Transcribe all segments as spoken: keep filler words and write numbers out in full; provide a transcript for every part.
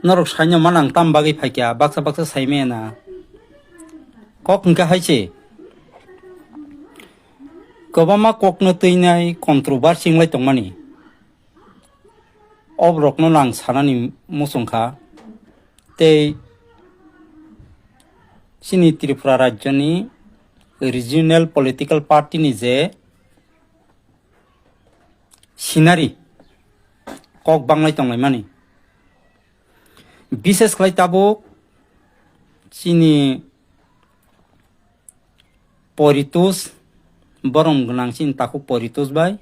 Norok saino manang tam bagwi phaikha, baksa baksa saimaya na. Kok hwnkhe hai se. Kwbangma kokno twinai controversy wnglai tongmani. Oborokno nang sanani muchungkha. Tei chini Tripura rajyoni regional political party ni je scenery kok banglai tonglaimani. Bises khlai tabuk chini Poritus, borom gwnang chini takhuk Poritus bai,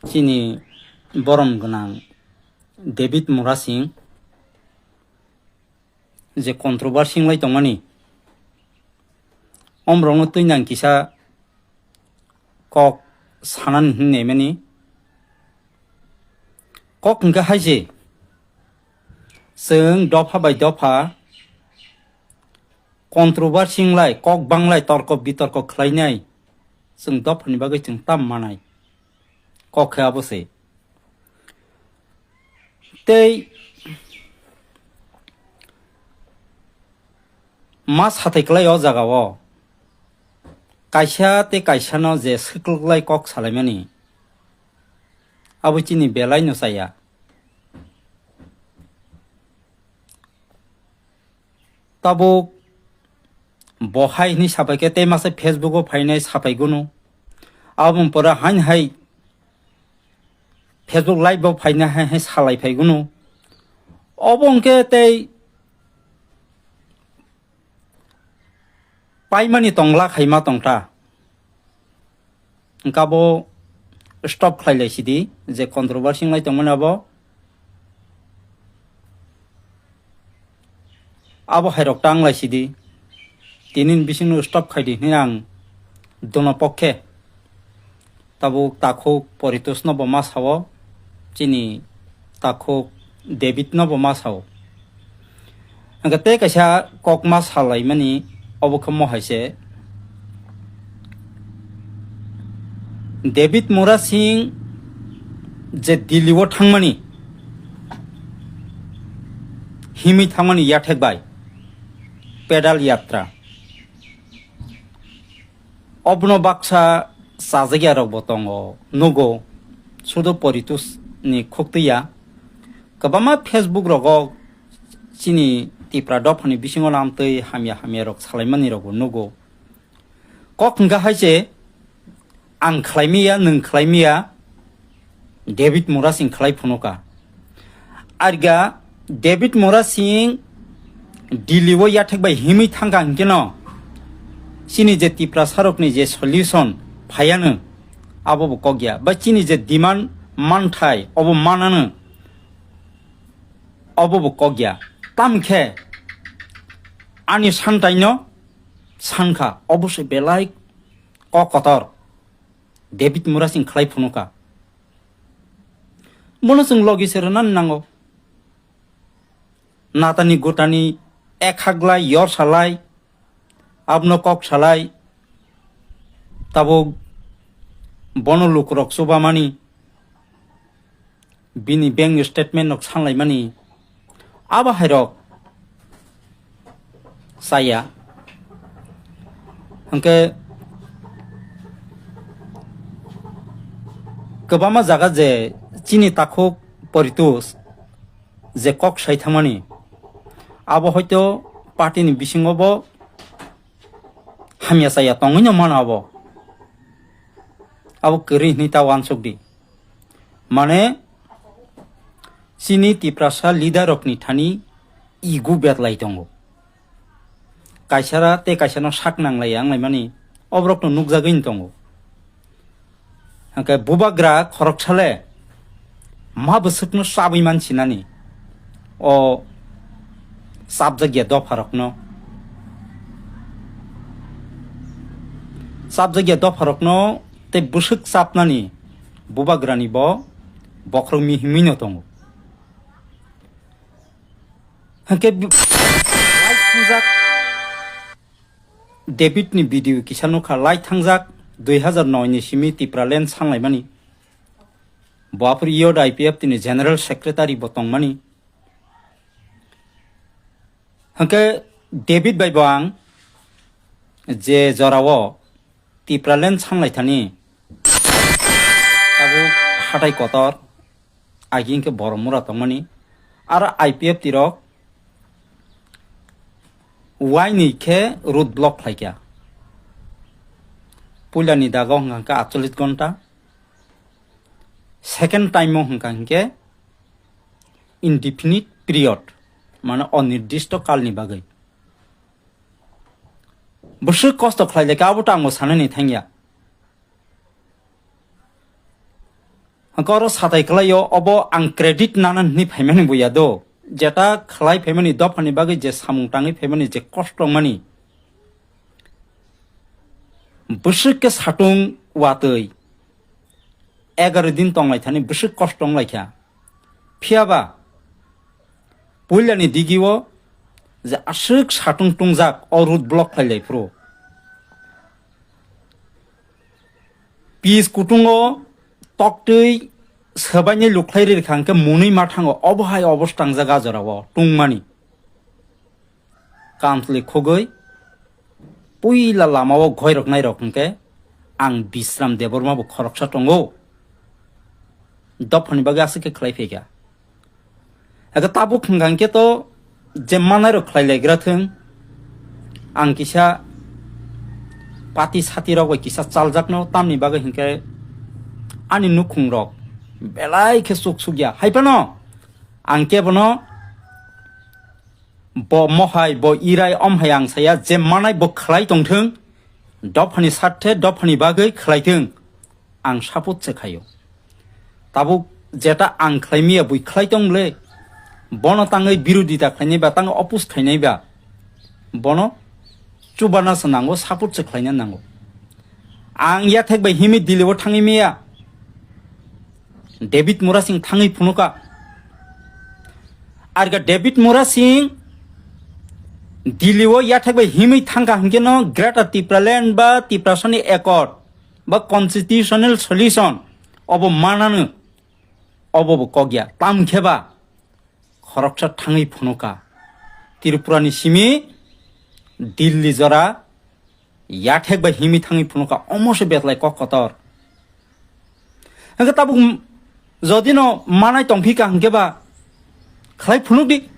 chini borom gwnang David Murasing je controversy wnglai tongmani, omrokno twi nang kisa kok sanani hwnwi naimani. Kok hwnkhe hai se, chwng dopha bai dopha controversy wnglai, kok banglai, torko bitorko khlainai, chwng dophani bagwi chwng tam manai. Kok khe abo se. Tei ma sathai kwlai o jaga o kaisa tei kaisa no je swkluklai kok salaimani, abo chini belai no chaya. Tabuk bo hai hwnwi sapai khe tei masa Facebook o phainai sapai gunu. Aboni pore hain hai Facebook live o phainai hai hai salai phai gunu. Obo hwnkhe tei paimani tongla khaima tongta. Hwnkhe abo stop khlai lai sidi, je controversy wnglai tongmani abo, abo hairok ta wnglai sidi. Tini ni bisingno stop khai di hwnwi ang dono pokhe tabuk takhuk Poritus no bo ma sao, chini takhuk David no bo ma sao. Hwnkhe tei kaisa kok ma salaimani, obo khe mo hai se, David Murasing je Delhi o thangmani, himwi thangmani yathek bai, pedal yatra. Obono baksa chajakya rok bo tongo, nugo, sudo Poritus ni khuktiya. Kwbangma Facebook rogo chini Tipra dophani bisingo lamtwi hamya hamya rok salaimani rok bo nugo. Kok hwnkha hai se, ang khlaimiya, nwng khlaimiya, David Murasing khlai phunuka. Arga David Murasing Delhi o yathek bai himwi thangkha hwnkhe no, chini je Tiprasa rokni je solution phaiyanw, abo bo kok ya, ba chini je demand manthai obo mananw, obo bo kok ya. Tamkhe ani santaino sankha, obo se belai kok kotor. David Murasing khlai phunuka. Bono chwng logi se rwnani nango. Natani gotani ek haglai, yor salai, abno kok salai, tabuk bono lukurok chubamani, bini bank statement rok sanlaimani, abo hairok chaya. Hwnkhe kwbangma jaga je chini takhuk Poritus je kok sai thangmani, abo hoito party ni bisingo bo hamya chaya tongwi no mano abo. Abo kwrwi hwnwi ta uansuk di. Mane, chini Tiprasa leader rokni thani ego betlai tongo. Kaisara tei kaisano sak nanglai wnglaimani oborokno nukjagwi tongo. Hwnkhe bubagra khoroksale ma bwswkno chabwi mansinani o chapjakya dopharokno. Chapjakya dopharokno tei bwswk chapnani bubagrani bo bokhorok mihimwino tongo. Hwnkhe bi-, lai thangjak David ni video kisa nukha, lai thangjak dui hazar noi ni simi Tipraland sanglaimani. Bo aphuru Youth I P F T ni General Secretary bo tongmani. Hwnkhe David bai bo ang je jorao Tipraland sanglai thani tabuk hatai kotor agi hwnkhe borok mura tongmani aro I P F T rok waini khe road block khlaikha. Puilani dago hwnkha hwnkhe atchollish ghonta, second time o hwnkha hwnkhe indefinite period, mane onirdisto kalni bagwi. Bwswk kosto khlai laikha, abo to ang bo sanani thangya. Hwnkhe oro satai kwlaio, obo ang credit nana hwnwi phaimani bo ya do. Jeta khlai phaimani dophani bagwi je samung tangwi phaimani je kosto wngmani. Bwswk khe satung watwi egaroh din tonglaithani bwswk kosto wnglaikha. Phiyaba puilani digio je aswk satung tungjak o road block khlailaiphuru. Pis kutungo toktwi swbainai lukhlai rikha hwnkhe munui ma thango, obo hai obosta wngjak a jorao tungmani. Kamchwlwi khugwi puila lamao ghoiroknairok hwnkhe ang Bisram Debbarma bo khoroksa tongo. Dophani bagwi aswk khe khlai phaikha. Ego tabuk hwnkha hwnkhe to je manairok khlai laigra thwng, ang kisa pati satirok bai kisa chaljakno, tamni bagwi hwnkhe ani nukhungrok belai khe chuk sukya. Hai phano ang kebono bo mohai, bo irai, omhai ang saya, je manai bo khlai tongthwng, dophani sarthe, dophani bagwi khlai thwng, ang support se khaio. Tabuk jeta ang khlai miya bui khlai tong le, bono tangwi birodita khlainai ba, tangwi oppose khlainai ba, bono chubana se nango, support se khlaina nango. Ang yathek bai himwi Delhi o thangwi miya. David Murasing thangwi phunuka. Arga David Murasing Delhi o yathek bai himwi thangka hwnkhe no Greater Tipraland ba Tiprasani Accord ba Constitutional Solution obo manano, obo bo kok ya. Tam khe ba khoroksa thangwi phunuka. Tripurani simi Delhi jora yathek bai himwi thangwi phunuka, omo se betlai kok kotor. Hwnkhe tabuk m-, jodi no manai tongphika hwnkhe ba khlai phunuk di.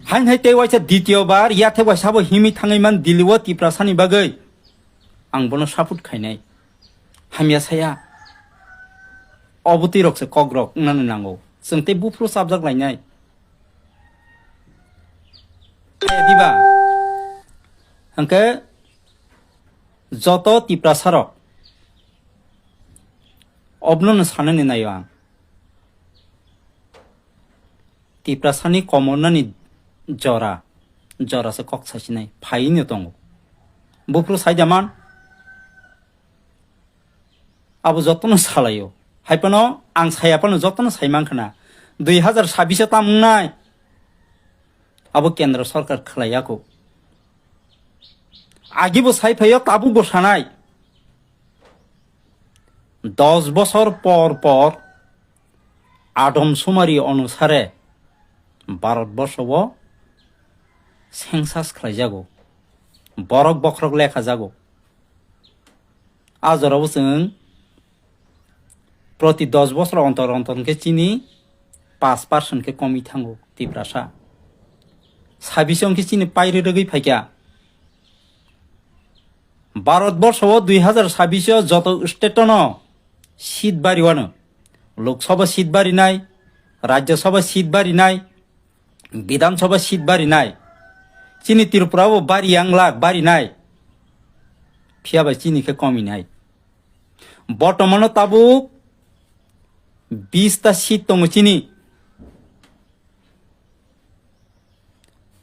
Hain hai tei waisa ditiyo bar yathek bai sabo himwi thangwi man Delhi o Tiprasani bagwi ang bono support khainai. Hamya saya. Obotwi rok se kok rok wngnani nango. Chwng tei buphuru chapjak lainai. Diba? Hwnkhe joto Tiprasa rok obnono sanani naio ang. Tiprasani komornani jora, jora se kok sasinai phaino tongo. Buphuru saida man, abo jotono salaio. Hai phano ang saya phano jotono sai mankha na. Dui hazar sabbish o tam wngnai. Abo kendra sarkar khlai ya kho. Agi bo sai phaio, tabuk bo sanai. Dos bosor por por adom sumari onusare Bharat borsho o census khlai jago. Borok bokhorok lekha jago. A jorao chwng proti dos bosor ontor ontor hwnkhe chini paanch percent khe komwi thango Tiprasa. Sabbish o hwnkhe chini pairi rwgwi phaikha. Bharat borsho o dui hazar sabbish o joto state o no seat bari wano. Lok Sabha seat bari nai, Rajya Sabha seat bari nai, Bidhan Sabha seat bari nai. Chini Tripura o bari yang lak bari nai. Phiya bai chini khe komi nai. Bortomano tabuk bish ta seat tongo chini.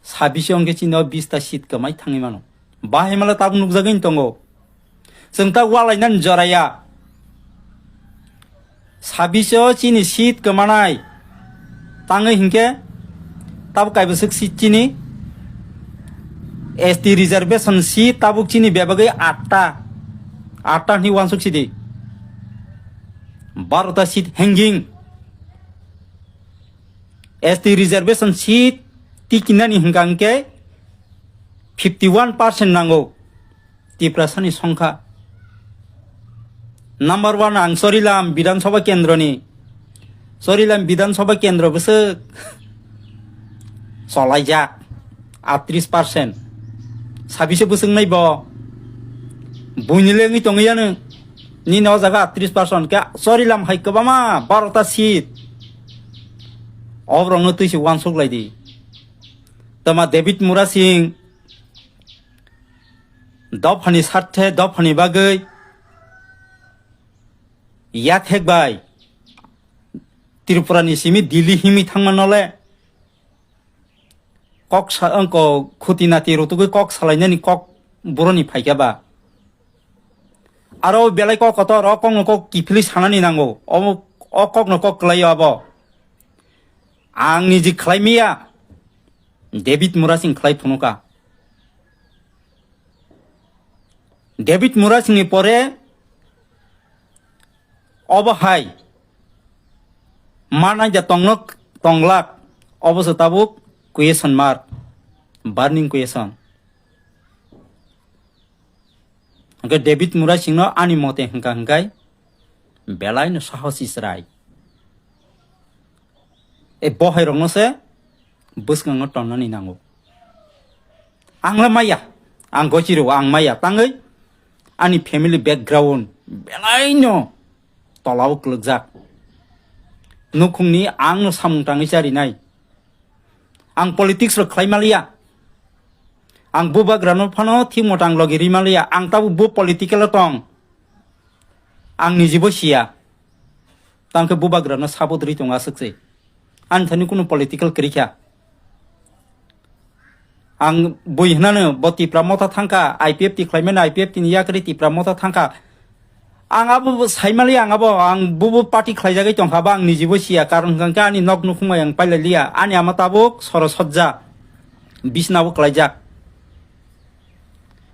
Sabbish o hwnkhe chini o bish ta seat kwmai thangwi mano. Bahai mala tabuk nukjagwi tongo. Chwng ta walainani jora ya. Sabbish o chini seat kwmanai. Tangwi hinkhe tabuk kaibwswk seat chini S T reservation seat tabuk chini bebagwi atta. Atta hwnwi uansuk sidi. Baro ta seat hanging. S T reservation seat tikinani hwnkha hwnkhe fifty one percent nango Tiprasani songkha. Number one ang Chorilam Bidhan Sabha Kendroni. Chorilam Bidhan Sabha Kendro bwswk cholaijak, atris percent. Sabise bwswk nai bo? Buini le wngwi tongwi yanu. Nini o jaga atris percent. Khe Chorilam hai kwbama barota seat. Oborokno twi se uansuk lai di. Tama David Murasing dophani sarthe, dophani bagwi yathek bai Tripura ni simi Delhi himi thangma nole kok sa-, ang ko khuti nati rutugwi kok salainani kok buroni phaikha ba. Aro belai kok kotor, o kokno kok kiphilwi sanani nango. O, o kokno kok kwlaio abo. Ang niji khlai miya, David Murasing khlai phunuka. David Murasingni pore obo hai manai da tongno tonglak, obo se tabuk question mark, burning question. Hwnkhe David Murasingno ani mote hwnkha hwnkhe belai no sahos Israel. E bohairokno se bwskango tonnani nango. Ang le maya, ang gochiro ang maya tangwi ani family background belai no tolao kwlwkjak. Nukhungni ang no samung tangwi charinai. Ang politics rok khlai maliya. Ang bubagrano phano thik motang logi ri maliya. Ang tabuk bo political o tong. Ang nijibo siya. Tangkhe bubagrano sabot ri tongo aswk se. Ani thani kunu political kwrwi kha. Ang bui hwnano bo Tipra motha thangkha, I P F T khlaimani I P F T ni yakri Tipra motha thangkha. Ang abo bo saimali ang abo ang bubo party khlaijagwi tongkha ba ang nijibo siya karon hwnkhe ani nok nukhungbai ang pailaliya ani ama tabuk soro sojja bisnabo klaijak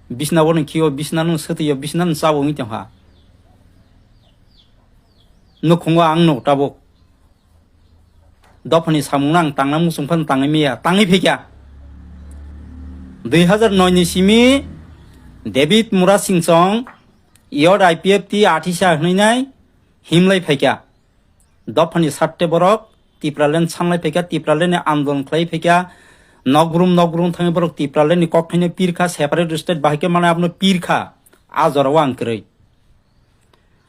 bisnabo nung khio bisnano swtwio bisnano chabo wngwi tongkha nukhungo ang nuk tabuk. Dophani samungno ang tangna muchung phano tangwi maya, tangwi phaikha. Dui hazar noi ni simi David Murasingchong Yod I P F T athisa hwnwi nai himlai phaikha. Dophani sarte borok Tipraland sanlai phaikha, Tipraland ni andolon khlai phaikha. Nokbrum nokbrum thangwi borok Tipraland ni kokthaino pirkha, separate state bahai khe manai abono pirkha. A jorao ang kwrwi.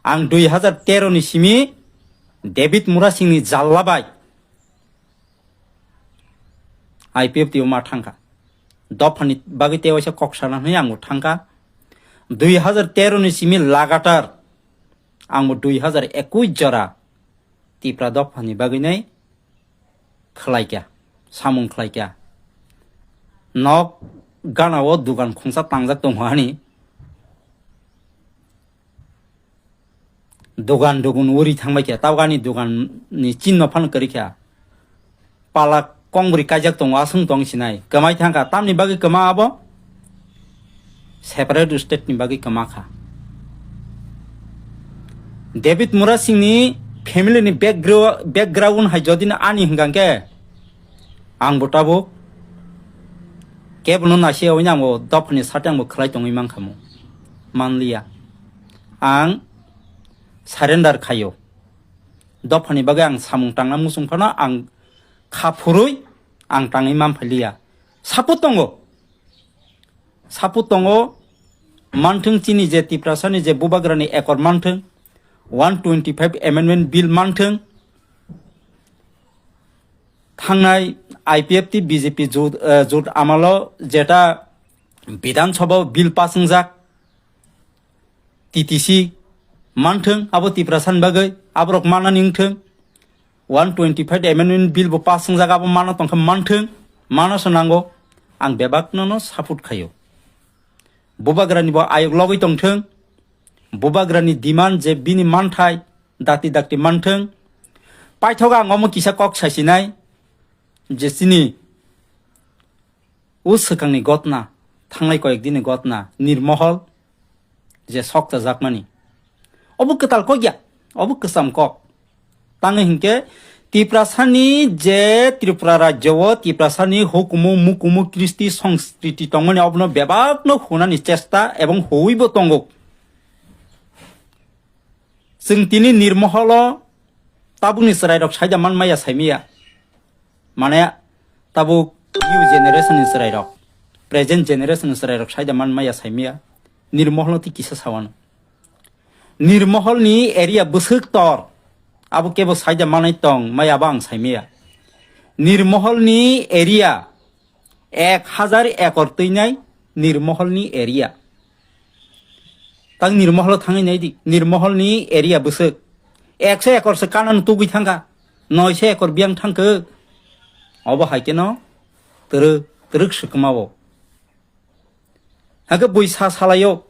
Ang dui hazar tero ni simi David Murasingni jalla bai I P F T o ma thangkha. Dophani bagwi tei waisa kok sana hwnwi ang bo thangkha. Dui hazar tero ni simi lagatar ang bo dui hazar ekush jora Tipra dophani bagwi nai khlaikha, samung khlaikha. Nok gana o dugan khungsa tangjak tongo ani. Dugan dugun uri thangbai kha, tabuk ani dugan ni chinno phano kwrwi kha. Pala kongbri kaijak tongo, aswng tong sinai. Kwmai thangkha, tamni bagwi kwma abo? Separate state ni bagwi kwma kha. David Murasing ni family ni backgro-, background hai jodi no ani hwnkha khe, ang bo tabuk kebono naisiya hwnwi ang bo dophani sati ang bo khlai tongwi mankha mo. Manliya. Ang surrender khaio. Dophani bagwi ang samung tangna muchung phano ang kha phurwi ang tangwi manphailiya. Support tongo. Support tongo. Manthung chini je Tiprasani je bubagrani ekor manthung, one twenty five amendment bill manthung, thangnai I P F T B J P jut, eh, jut amalo jeta Bidhan Sabha o bill pass wngjak, T T C manthung, abo Tiprasani bagwi, aborok manani wngthung, one twenty five amendment bill bo pass wngjak, abo mana tongkha manthung, mana se nango, ang bebakno no support khaio. Bubagrani bo ayok logwi tongthung, bubagrani demand je bini manthai dakti dakti manthung. Paithok ang omo kisa kok sasinai je chini o swkangni gotna, thanglai koyek dini gotna, Nirmohol je sok chajakmani. Obo kwtal kok ya, obo kwcham kok. Tangwi hinkhe Tiprasani je Tripura rajyo o Tiprasani hukumu mukumu kristi songskriti tongmani obono bebakno hunani chesta ebong huibo tongo. Chwng tini nirmoholo tabukni chwrairok saida manmaya saimaya. Mane tabuk new generation ni chwrairok, present generation ni chwrairok saida manmaya saimaya. Nirmoholo tei kisa sawano. Nirmohol ni area bwswk tor, abo kebo saida manai tong, mai abo ang saimaya. Nirmohol ni area ek hajar ekor twinai Nirmohol ni area. Tang Nirmohol thangwi naidi, Nirmohol ni area bwswk ekso ekor se kanan tugwi thangkha, noiso ekor biyang thangkhe. Obo hai keno twrwk twrwk swkma bo. Hake bui sa salaio.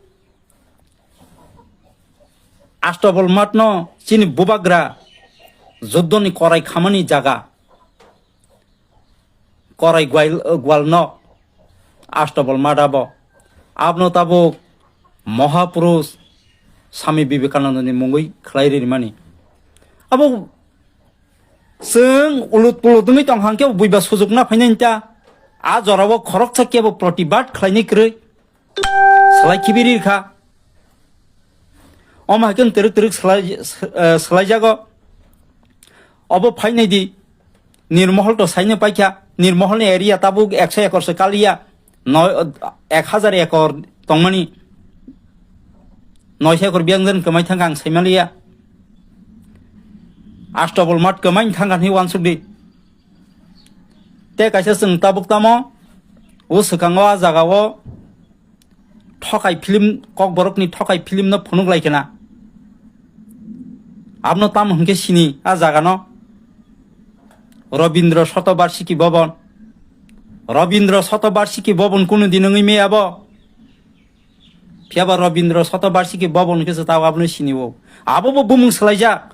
Astobol matno chini bubagra juddoni korai khamani jaga. Korai gwal, gwal nok. Astobol mat abo. Abno tabuk Mohapurush Swami Vivekanandani mungwi khlai rimani. Abo Chwng ulut pulut wngwi tong hang khe buiba sujuk na phainai ta. A jorao khoroksa kebo protibad khlainai kwrwi. Salai khibi ri kha. Omo hai khe twrwk twrwk salai, eh, salaijago. Obo phainai di. Nirmohol to saino paikha. Nirmohol ni area tabuk ekso ekor se kaliya. Noi, ek hajar ekor tongmani. Noisa ekor biyang jan kwmai thangkha ang saimaliya. Astobol mat kwmai thangkha hinwi uansukdi. Tei kaisa chwng tabuk tamo, o swkango a jagao thokai film, kokborokni thokai film no phunuk lai khna. Abno tamo hwnkhe sini a jagano. Robindra Shatabarshiki Bhavan. Robindra Shatabarshiki Bhavan kunu din wngwi maya bo? Phiya ba Robindra Shatabarshiki Bhavan khe se tao abono sini o. Abo bo bumung swlaijak.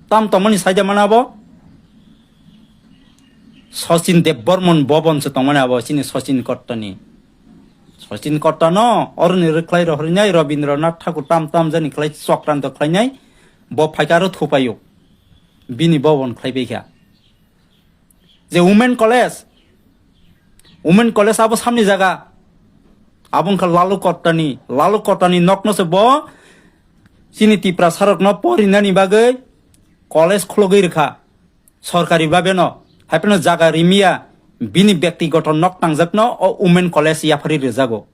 Tam tongmani saida mana abo? Sachin Debbarman Bhavan se tongmani abo chini Sachin Kottani. Sachin Kottano oroni rwkhlai rohornai Rabindranath Thakur tam tam jani khlai chokranto khlainai. Bo phaikha aro thupaio. Bini Bhavan khlai baikha. Je Women College, Women College abo samni jaga. Abo wngkha Lalu Kottani, Lalu Kottani nokno se bo chini Tiprasarokno porinani bagwi college khulogwi rwkha. Sorkari babeno, haiphano jaga rimiya, bini bektigoto nok tangjakno o Women College yapharwi rwjago.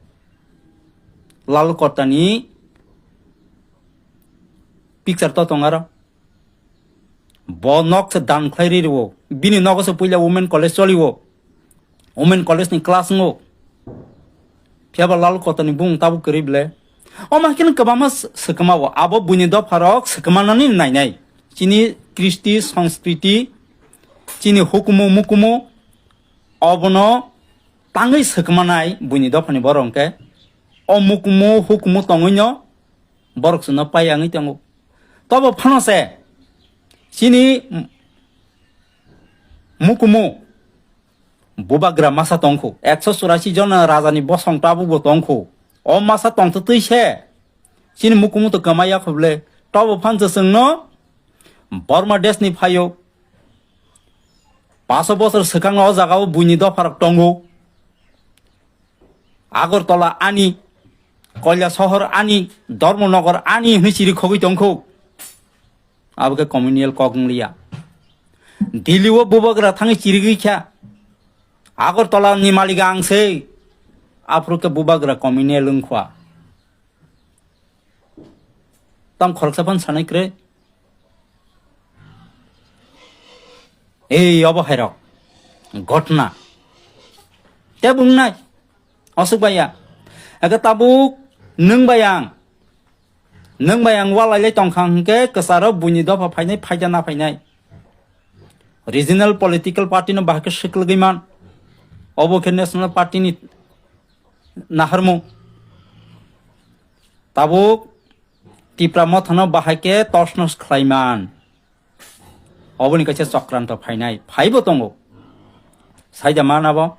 Lalu Kottani picture to tong aro. Bo nok se dan khlai ri rwo. Bini nogo se puila Women College choli o. Women College ni class wngo. Phiya ba Lalu Kottani bumung tabuk kwrwi ble. Omo hai kheno kwbangma s-, swkma o. Abo buini dopha rok swkma nani nainai. Chini kristi, sanskriti, chini hukumu, mukumu, obono tangwi swkma nai buini dophani borok hwnkhe. O mukumu, hukumu tongwi no borok chwngno pai yangwi tongo. Tobo phano se chini mukumu bubagra masa tongkhu, ekso churasi jon rajani bosong tabukbo tongkhu. O masa tongtwtwi se chini mukumu to kwmai yakho ble. Tobo phansa chwngno Borma desni phaio. Paso bosor swkangno o jagao buini dopharok tongo. Agartala ani, Koilasohor ani, Dharmanagar ani hwnwi chiri khogwi tongkho. Abo khe communal kok wngliya. Delhi o bubagra thangwi chirigwi kha. Agartala ni malik ang se. Aphuru khe bubagra communal wngkha. Tam khoroksa phano sanai kwrwi. Ei obo hairok. Ghotna. Tei bung nai. Aswk bai ya. Eke tabuk nwng bai ang. Nwng bai ang walai lai tongkha hwnkhe kwcharo buini dopha phainai phaida na phainai. Regional political party no bahai khe swklwgwi man. Obo khe National Party ni naharmung. Tabuk Tipra Mothano bahai khe tosnos khlai man. Oboni kaisa chokranto phainai, phaibo tongo. Saida man abo.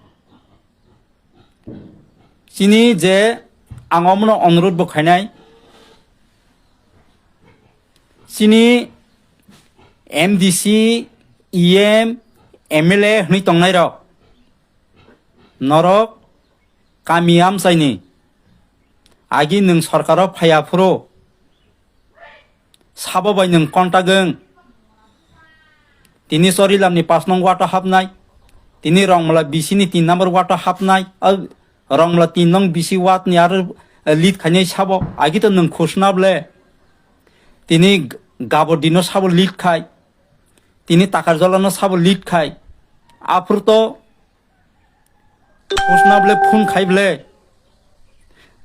Chini je ang omono onurodh bo khainai. Chini M D C E M, M L A hwnwi tongnairok, norok kami amchaini agi nwng sorkaro phaiya phuru sabo bai nwng contact wng. Tini Chorilamni pas nong wata hapnai, tini Rongmala bisini tin number wata hapnai, a, Rongmala tin nong bisi watni aro, eh, lead khainai sabo, agi to nwng khusna ble. Tini G-, Gabodino sabo lead khai, tini Takarjolano sabo lead khai. Aphuru to Khusna ble phone khai ble.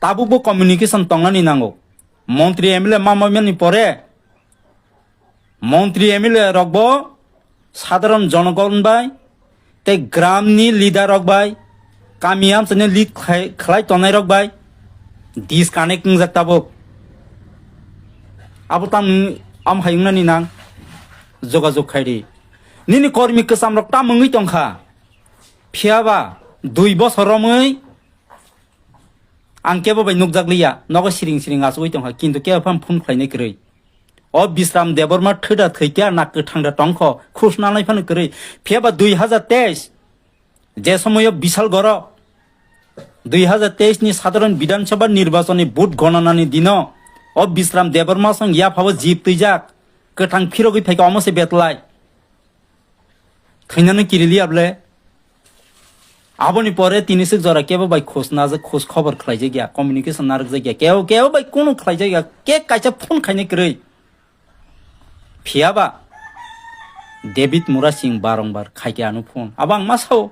Tabukbo communication tongnani nango. Montri M L A ma moimani pore, montri M L A rokbo sadharon jonogon bai tei gramni leader rok bai, kami amchaini lead khai, khlai tongnai rok bai disconnect wngjak tabuk. Abo tang am hai wngnani nang jogajog khai di. Nini kormi kwcham rok tam wngwi tongkha. Phiya ba dui bosor romwi ang kebo bai nukjak liya, nogo siring siring achugwi tongkha, kintu kebo phano phone khlainai kwrwi. O Bisram Debbarma thwda thwikya na kwthangda tongkho, khusnanai phano kwrwi. Phiya ba dui hazar teis, je somoio Bishal Goro, dui hazar teis ni sadharon Bidhan Sabha nirbachonni vote gonanani dino, o Bisram Debbarma song yaphabo jip twijak, kwthang phirogwi phaikha omo se betlai. Khainano kiriliya ble. Aboni pore tini swk jora kebo bai khos najak, khos khobor khlaijak ya, communication narwkjak ya, kebo, kebo bai kunu khlaijak ya, ke kaisa phone khainai kwrwi. Phiya ba David Murasing barongbar khaikhe ano phone. Abo ang ma sao.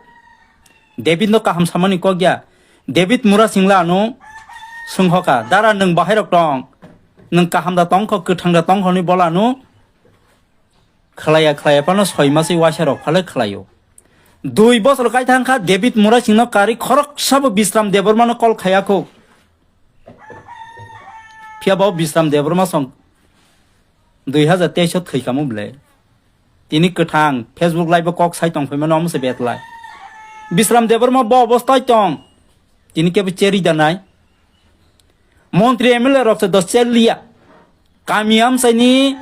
David no kaham samani kok ya. David Murasing la ano swnghoka, "Dara nwng bahai rok tong? Nwng kaham da tongkho, kwthang da tongkho?" hwnwi bola ano khlaiya khlaiya phano soi maswi waisa rok phale khlaio. Dui bosor kai thang kha David Murasingno karwi khoroksa bo Bisram Debbarmano call khaiya kho. Phiya bo Bisram Debbarma song dui hazar teis o thwi kamo ble. Tini kwthang Facebook live o kok sai tong phaimano omo se betlai. Bisram Debbarma bo obostai tong. Tini kebo cheri danai. Montri M L A rok se dos chel liya. Kami amsai ni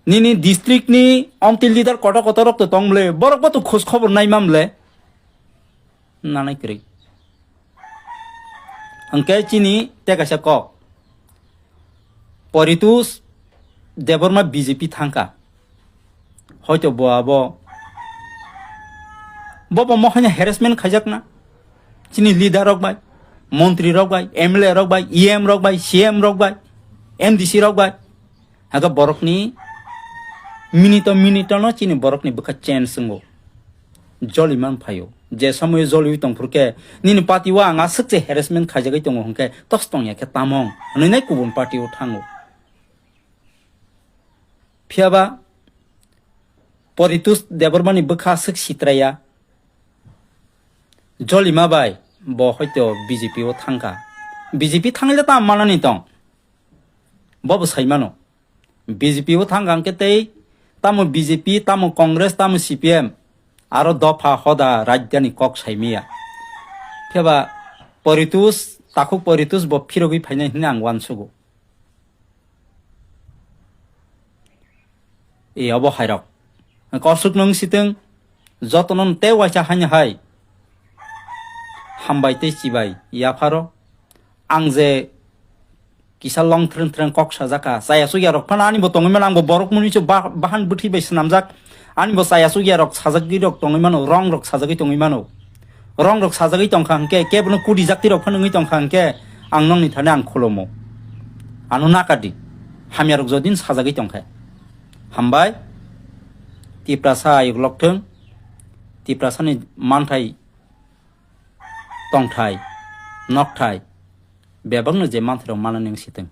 nini district ni omti leader kotor kotor rok to tong ble. Borok bo to khos khobor nai mam ble. Nanai kwrwi. Hwnkhe chini tei kaisa kok. Poritus Debbarma B J P thangkha. Hoito bo abo, bo bo mohai harassment khaijakna. Chini leader rok bai, montri rok bai, M L A rok bai, E M rok bai, C M rok bai, M D C rok bai. Haga borokni minute minute no chini borokni bwkha change wngo. Joli man phaio. Je somoyo joliwi tongphuru khe, "Nini party o ang aswk se harassment khaijagwi tongo," hwnkhe, "Tos tongya khe tamong?" hwnwi nai kubun party o thango. Phiya ba Poritus Debbarmani bwkha aswk sitraya. Jolima bai bo hoito B J P o thangkha. B J P thangwi le tamo manani tong? Bo bo sai mano. B J P o thangkha hwnkhe tei tamo B J P, tamo Congress, tamo C P M, aro dopha hoda rajdhani kok sai maya. Phiya ba Poritus, takhuk Poritus bo phirogwi phainai hwnwi ang uansugo. E obo hairok. Korsuk nung sitwng, jotono tei waisa haino hai. Hambai tei chibai yapharo. Ang je kisa long threng threng kok sajak kha. Chaya chukya rok phano ani bo tongwi mano, ang bo borok mwnwi se ba-, bahan bwthwi bai swnamjak. Ani bo chaya chukya rok sajagwi rok tongwi mano, rong rok sajagwi tongwi mano. Rong rok sajagwi tongkha hwnkhe, kebono kudi jakti rok phano wngwi tongkha hwnkhe, ang nokni thani ang khulumo. Ano nakadi. Hamya rok jodin sajagwi tongkhe. Hambai. Tiprasa ayuk lokthwng. Tiprasani manthai, tongthai, nokthai, bebakno je manthai rok manani wng sitwng.